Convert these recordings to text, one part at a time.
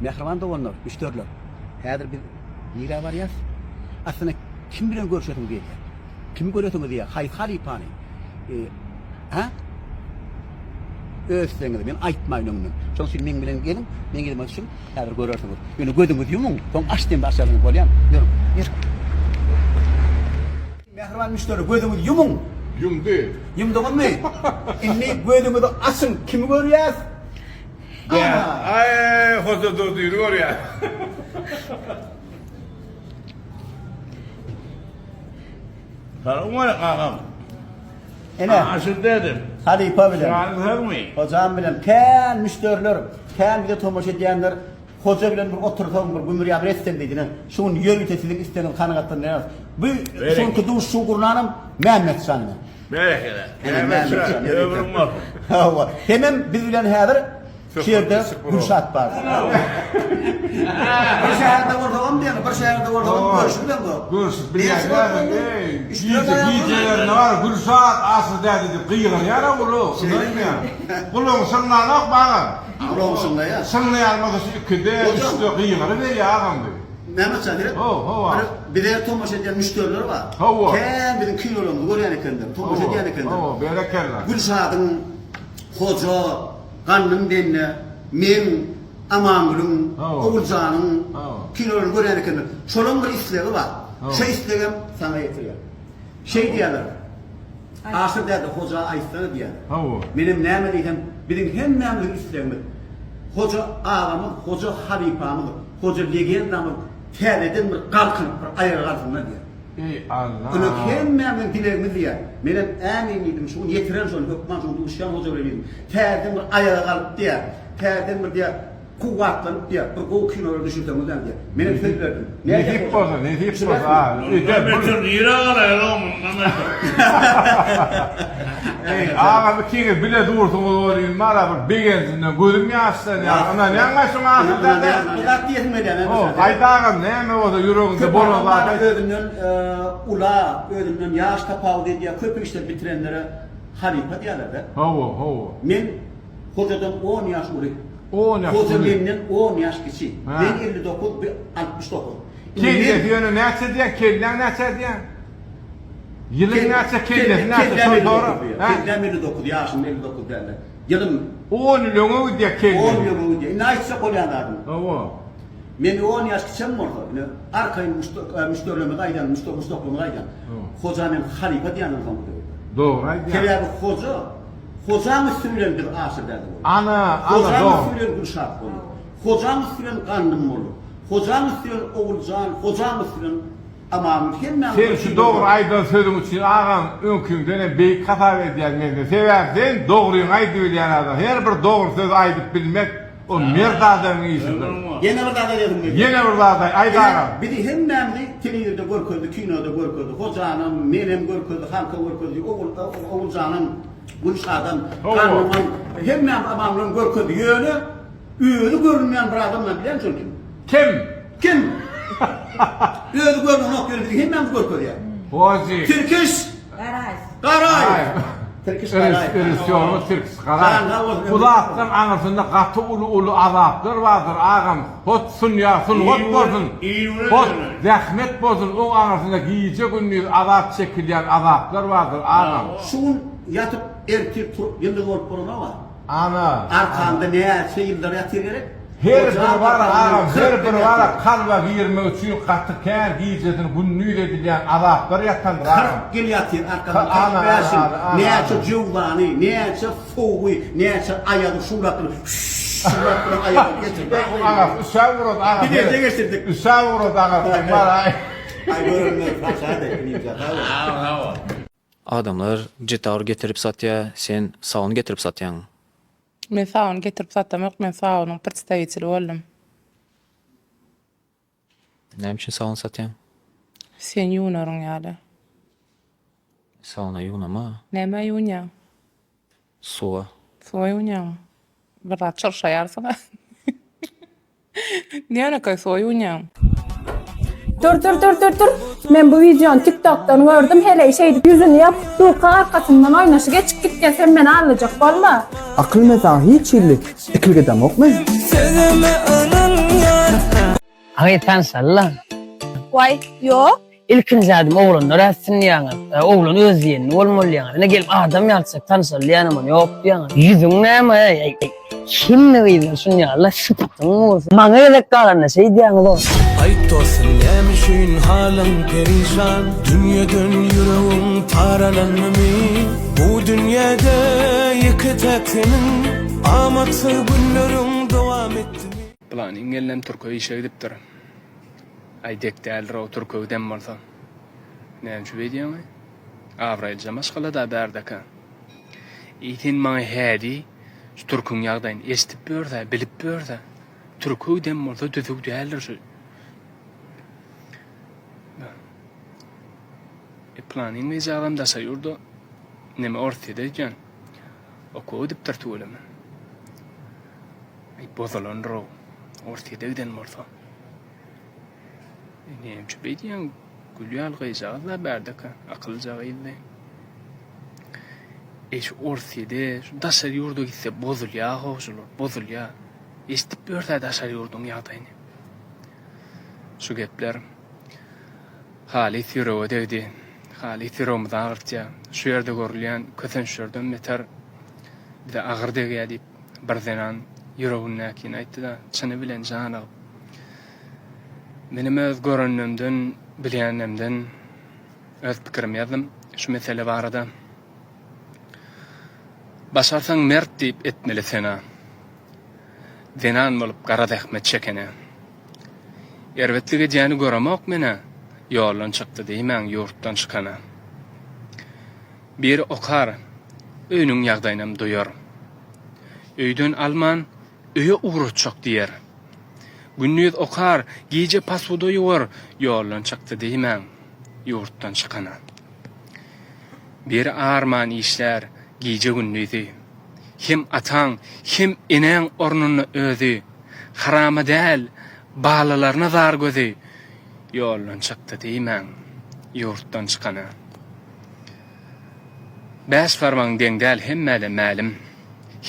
Mähriban doganlar, müşderiler. Häzir biz nirä barýas? Aslynda kim bilen görüşesiňiz gelýär? Kimi göresiňiz gelýär? Haýsy halypany? E, ha? Öz islegiňizi men aýtmaýyn öňünden. Şonuň üçin meň bilen geliň, meň yzyma düşüň, häzir görersiňiz. Ýöne gözüňizi ýumuň, soň aç demde açarsyňyz, bolýamy? Ýörüň, ýör. Mähriban müşderi, gözüňizi ýumuň. Ýumdy. Ýumduňyzmy? Indi gözüňizi açyň, kimi görýäs? Aý, Hoja Durdyny görýäs. Salam agam. Ene. Aşyr dädem. Halypa bilen. Janyň sagmy? Hojam bilen kän müşderiler, kän bize tomaşa edýänler Hoja bilen bir otursaň, bir gümür-ýamyr etseň diýdi. Ine, şu gün ýörite siziň islegiňizi kanagatlandyrýarys. Bu şu günki duşuşygy gurnanam Mämmetjan ine. Berekella. Ine, Mämmetjan ýörite. Ömrüň bolsun. Hawa. Hemem biz bilen häzir şu ýerde Gülşat bar. Bir şäherde bolsagam diýen, bir şäherde bolsagam görüşip bileňok. Görüşip bilýän eý. Gije gijelerine bar Gülşat Asyl däde diýip gygyrýar-a uly. Şeýdip. Gulagyň şyňlanok bagam. Gulagyň şyňlaýar. Şyňlaýar bolsa şu ikide, üçde gygyryberýär agam bu. Mämmet jan seret. How, hawa. Bir bize tomaşa edýän müşderiler bar. Hawa. Kän biziň kinolarymyzy görýän ekenler, tomaşa edýän ekenler. Hawa, berekella. Gülşadyň, Hoja, Gandym bende, meň, Amangülüň, Oguljanyň kinolaryny görýän ekenler. Şolaň bir islegi bar. Şo islegem saňa ýetirýär. Şeý diýýärler. Aşyr däde Hoja aýtsana diýýärler. Hawa. Menem näme diýsem, biziň hemmämiziň islegimiz Hoja agamyz, Hoja halypamyz, Hoja legendamyz täzeden bir galkynyp bir aýaga galsynlar diýýär. Eý Alla. Ine hemmämiziň dilegimiz diýýär. Menem ämin diýdim, şu gün ýetirerin şony, hökman şu gün duşýan Hoja bilen diýdim. Täzeden bir aýaga galyp diýýär. Täzeden bir diýýär, kuwwatlanyp diýýär, bir gowy kinolar düşürseňiz näme diýýär. Menem söz berdim. Nesip bolsa, nesip bolsa. A, Mundan beter nirä galaýar-ow, mundan beter. Eý, agam ikiňiz bile dursuňyz welin, mara bir begenjimden gözüm ýaşlanýar. Ynanýaňmy şuňa asyl däde? Bir zat diýesim gelýär. Ho, aýt agam, näme bolsa ýüregiňde bolan zat aýt. Özünden ula, özünden ýaş tapawut edýär, köp işler bitirenlere halypa diýýärler-de. Hawa, hawa. Men Hojadan on ýaş uly. On ýaş uly. Hoja menden on ýaş kiçi. Men 59, bu 69. Kellesi ýöne näçe diýýäň, kelläň näçe diýýäň? Ýylyň näçe, kellesi näçe, şony sora. Kelläm 59, ýaşym 59 dälde. Ýylym. On ýyl öňe gidýär kelle. On ýyl öňe gidýär. Indi aýtjak bolýan zadym. Hawa. Men on ýaş kiçem bolsa, ine, arkaýyn müşderilerimize aýdýan, muşdaklarymyza aýdýan. Hoja men halypa diýýändim soňky döwürde. Dogry aýdýaň. Sebäbi hoja Hojaň üsti bilen biz Aşyr däde bolduk. Ana, ana, Hojaň dogry. üsti bilen Gülşat bolduk. Hojaň üsti bilen Gandym bolduk. Hojaň üsti bilen Oguljan, Hojaň üsti bilen Amangül hemmämiz Sen şu dogry aýdan sözüň üçin agam öňküňdenem beýik hasap edýän men seni. Sebäbi sen dogryňy aýdybilýän adam. Her bir dogry sözi aýdyp bilmek o mert adamyň işidir. Ýene bir zat aýdasym gelýär. Ýene bir zat aý, aýt agam. Bizi hemmämizi telewizorda görkezdi, kinoda görkezdi. Hojanam, menem görkezdi, halka görkezdi, Ogul, Oguljanam, Gülşadam, Gandymam, hemmämiz Amangülem görkezdi. Ýöne özi görünmeýän bir adam bar, bilýäňmi şol kim? Kim? Kim? Özi görnenok ýöne bizi hemmämizi görkezýär. Hoji. Tirkiş. Garaýew. Garaýew. Tirkiş Garaýew. Režissýorymyz Tirkiş Garaýew. Bu zatlaryň aňyrsynda gaty uly-uly azaplar bardyr agam. Hot sunýa sungat bolsun, hot zähmet bolsun oň aňyrsynda gije-gündiz azap çekilýän azaplar bardyr agam. Şu gün ýatyp ertir turup ýyldyz bolup bolanok-a. Ana. Arkaňda näçe ýyllar ýatyr gerek? Her bir bara agam her bir bara kalba girmek üçin gaty kän gijesini gündiz edilýän azaplar ýatandyr agam. 40 ýyl ýatyr arkaňda 45 ýyl. Näçe jöwzany, näçe sowugy, näçe aýagy şuwlap duran şuwlap duran aýagy geçirdi. Agasy üşäp ugrady agasy. Biz elde geçirdik. Üşäp ugrady agasy. Bar aý. Aý görenler paşa dek inim sag bol. Sag bol. Adamlar gitar getirip satýa sen saun getirip satýaň. Men saun getirip satamok men saunyň predstawiteli boldum. Näme üçin saun satýaň? Sen ýuwnaryň ýaly. Sauna ýuwnama. Nämä ýuwunýaň? Suwa. Suwa ýuwunýaňmy? Bir zat çyrşaýarsyň-a. Ýönekeý suwa ýuwunýaň. Dur dur dur dur dur. Men bu wideony tiktokdan gördüm heleý şeýdip ýüzüni ýapyp durka arkasyndan oýnaşy geçip gitýä sen meni aldajak bolma. Akyl men saňa hiç hili ikilik edemok men. Sözüme ynan. Agy tanşaly-la. Waý, ýok. Ilkinji ädim oglanlar ätsin diýýäňiz. Oglan öz diýenini bolmaly diýýäňiz. Ine gelip adam ýalyçak tanşaly diýýänem ony ýok diýýäňiz. Ýüzüň näme eý? Hemme gyzlar şuny ýaly-la sypatyň bolsun. Maňa gezek galanda şeý diýýäňiz-ow. Aýt dostum näme üçin halyň perişan Dünýeden ýüregiň paralandymy Bu dünýede ýeke täk seniň Amatsyz günleriň dowam etdimi. Pylanyň gelnem türke işe gidipdir. Aý dek däldir-ow türke giden bolsa. Näme üçin beýdýäň-aý? Abraýlyja maşgala-da bärdeka. Eý sen maňa hä diý, şu türküň ýagdaýyny eşidip ýörs-ä, bilip ýörs-ä. Türke giden bolsa düzüw däldir şu. E pylanyň gyzjagazam daşary ýurda, neme Orsýede öýdýän. Okuwa gidipdir tüweleme. Aý bozulandyr-ow. Orsýede giden bolsa. Näme üçin beýdýäň? Gül ýaly gyzjagaz-da bärdeka, akyllyja gyzdy. Eý şu Orsýede, şu daşary ýurda gitse bozulýa-how şular, bozulýa. Eşidip ýörs-ä daşary ýurduň ýagdaýyny. Şu gepler halys ýürege degdi. Halys ýüregimizi agyrtýa. Şu ýerde görülýän kösençlerden beter bize agyr degýä diýip, bir zenan ýüregindäkini aýtdy-da, çyny bilen janygyp. Menem öz görenlemden, bilýänlemden öz pikirimi ýazdym şu mesele barada. Başarsaň mert diýip etmeli sena. Zenan bolup gara zähmet çekene. Erbetlik edýäni göremok men-ä, ýoldan çykdy diýmäň ýurtdan çykana. Biri okar, öýüniň ýagdaýynam duýar. Öýden alman, öýe ugratjak diýer. Gündiz okar, gije pasuda ýuwar, ýoldan çykdy diýmäň, ýurtdan çykana. Biri arman işlär, gije-gündizi. Hem ataň, hem enäň ornunda özi. Harama däl, balalaryna zar gözi, ýoldan çykdy diýmäň, ýurtdan çykana. Bäş barmagyň deň däl hemmä-de mälim.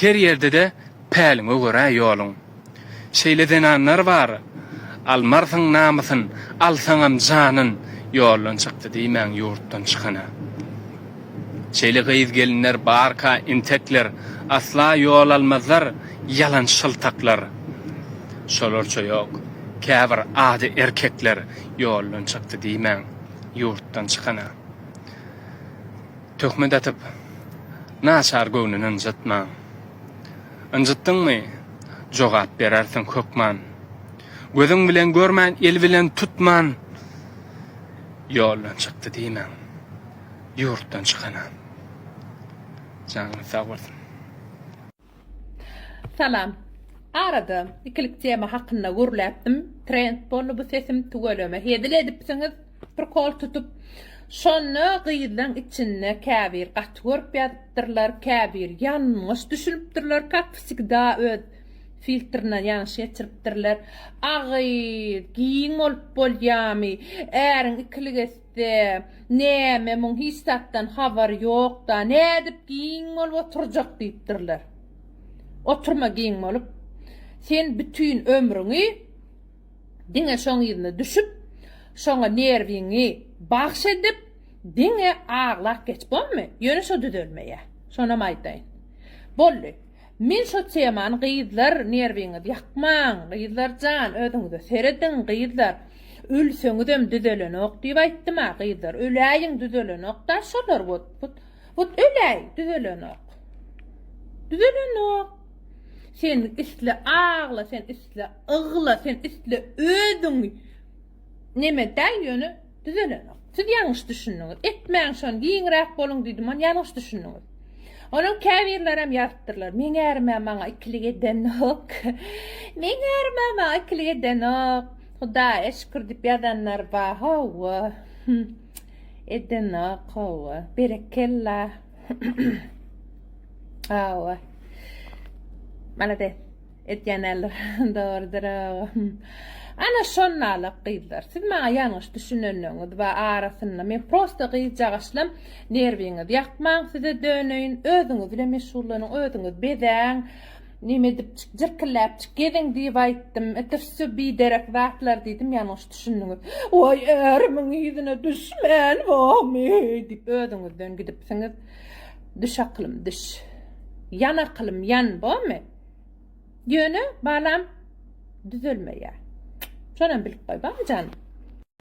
Her ýerde-de päliňe görä ýoluň. Şeýle zenanlar bar, almarsyň namysyn, alsaňam janyn, ýoldan çykdy diýmäň ýurtdan çykana. Şeýle gyz-gelinler barka intekler, asla ýol almazlar ýalan şyltaklar. Şolarça ýok, käbir ady erkekler, ýoldan çykdy diýmäň ýurtdan çykana. Töhmet atyp, naçar göwnüni ynjytmaň. Ynjytdyňmy, jogap berersiň hökman. Gözüň bilen görmän, el bilen tutman, ýoldan çykdy diýmäň, ýurtdan çykana. Janyňyz sag bolsun. Salam. Arada ikilik tema hakynda gürläpdim. Trend boldy bu sesim tüweleme hezil edipsiňiz prikol tutup. Şonda gyzlaň içinde käbir gaty görüp ýazypdyrlar, käbir ýalňyş düşünipdirler, kak wsigda öz filtrinden ýalňyş geçiripdirler. A gyz, giň bolup bolýamy, äriň ikilik etse, näme muň hiç zatdan habary ýokda, nädip giň bolup oturjak diýipdirler. Oturma giň bolup. Sen bütin ömrüňi diňe şoň yzyna düşüp, şoňa nerwiňi bagş edip, diňe aglap geç bolmy? Ýöne şo düzelmeýär. Şonam aýdaýyn. Boldy. Men şo temany gyzlar nerwiňizi ýakmaň, gyzlar jan özüňize serediň gyzlar. Ölseňizem düzelenok diýip aýtdym-a gyzlar. Öläýiň düzelenok-da şolar wot. Wot öläý düzelenok. Düzelenok. Sen isle agla, sen isle ygla, sen isle özüňi neme däl ýöne düzelenok. Siz ýalňyş düşündiňiz. Etmäň şony giňräk boluň diýdim, ony ýalňyş düşündiňiz. Onuň käbirlerem ýazypdyrlar. Meň ärim-ä maňa ikilik edenok. Meň ärim-ä maňa ikilik edenok. Hudaýa şükür diýip ýazanlar bar. Hawa. Edenok, hawa. Berekella. Hawa. Malades. Edýän däldir. Dogrudyr hawa. Ana şonalak gyzlar. Siz maňa ýalňyş düşünenligiňiz bar arasynda. Men prosta gyzjagaşlam nerwiňizi ýakmaň size döneýin. Özüňiz bilen meşgullanyň, özüňiz bezäň. Neme edipjik, jyrkylläpjik geziň diýip aýtdym. Eto wsýo biderek zatlar diýdim, ýalňyş düşündiňiz. Waý, ärimiň yzyna düşmän bormy diýip özüňizden gidipsiňiz. Düş akylym, düş. Ýan akylym, ýan, bormy? Ýöne, balam, düzelmeýär. Şonam bilip goý, bormy janym?